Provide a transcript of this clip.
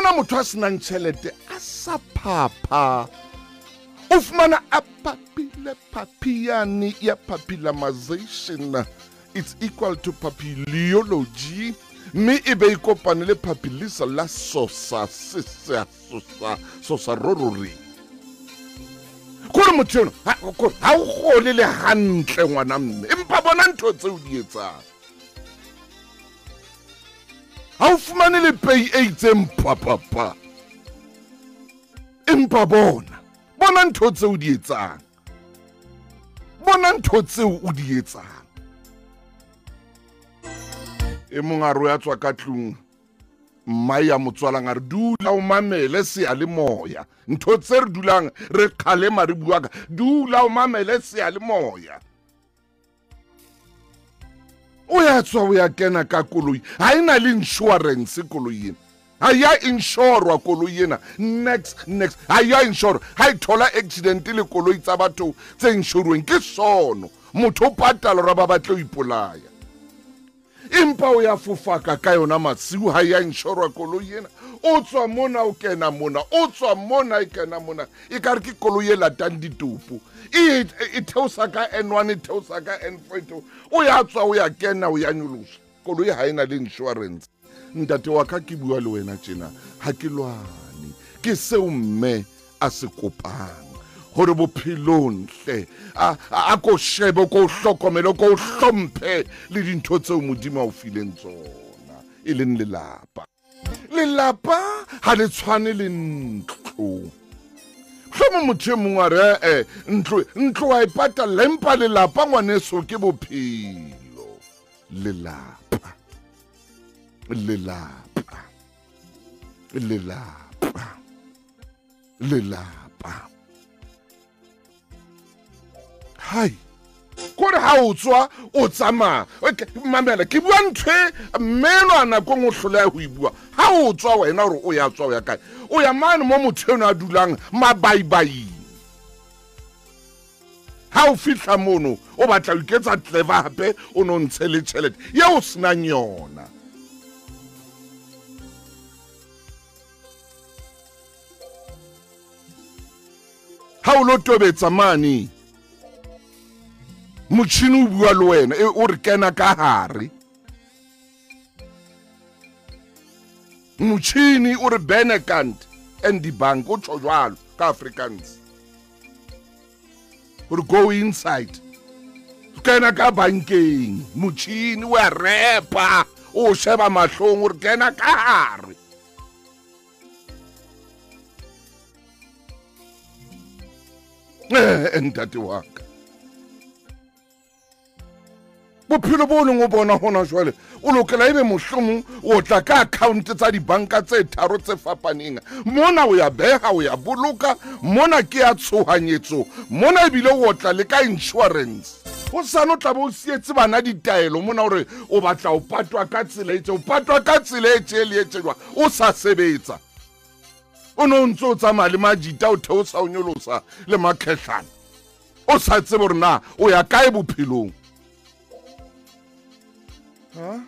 Fumana motho a senang tjhelete a sa phapha, o fumana a papile papiane ya papillamization, it's equal to papiliology, mme e be e kopane le papilisa la sosa sesa sosa sosa rorori. Kore motho eno ha o kgole le hantle ngwana mme, empa bona ntho tseo di etsang. Ha o fumane le pei e itseng papapa, empa bona ntho tseo di etsang, bona ntho tseo o di etsang. E mong a re o ya tswa ka tlung, mma ya motswalang a re dula o mamele seyalemoya, ntho tse re dulang re kgalema re bua ka, dula o mamele seyalemoya. O ya tswa o ya kena ka koloi, ha e na le insurance koloi ena, ha ya insurwa koloi ena, next next, ha ya insure, ha e thola accident le koloi tsa batho tse insurweng ke sono, motho o patala hore ba batle ho ipolaya. Empa o ya fofaka ka yona masiu, ha ya insurwa koloi ena, o tswa mona o kena mona, o tswa mona e kena mona, e ka re ke koloi e latang ditopo, e theosa ka N1, e theosa ka N4, o ya tswa o ya kena o ya nyolosa, koloi ha ena le insurance. Ntate wa ka, ke bua le wena tjena, ha ke lwane, ke seo mme a se kopang hore bophelong hle a ko shebe, ko hlokomele, ko hlomphe le dintho tseo Modimo a o fileng tsona, e leng lelapa. Lelapa ha le tshwane le ntlo. Mohlomong motho e mong a re ntlo wa e patalla, empa lelapa ngwaneso ke bophelo. Lelapa, lelapa, lelapa, lelapa. Hai, kore ha o tswa o tsamaya, mamela ke bua ntho e mmenwa nakong o hloleha ho e bua. Ha o tswa wena hore o ya tswa o ya kae, o ya mane mo motho eno a dulang mabaibaing. Ha o fihla mono o batla ho iketsa clever hape, o no ntshe le tjhelete eo o senang yona. Ha o lo tobetsa mane, motjhini o bua le wena, o re kena ka hare. Motjhini o re Benekant and the bank, o tjho jwalo ka Afrikaans. O re go inside. Kena ka bankeng, motjhini o a repa, o sheba mahlong, o re kena ka hare. Ntate wa ka, bophelo bo leng o bona hona jwale, o lokela ebe mohlomong o tla ka account tsa dibanka tse tharo tse fapaneng. Mona o ya beha, o ya boloka, mona ke ya tshohanyetso, mona ebile o tla le ka insurance. Ho sane o tla be o sietse bana ditaelo mona hore o batla o patwa ka tsela e tje, o patwa ka tsela e tje le e tje jwang, o sa sebetsa. O no ntse o tsamaya le majita, o theosa o nyolosa le makhehlana, o sa tsebe hore na o ya kae bophelong. Ha?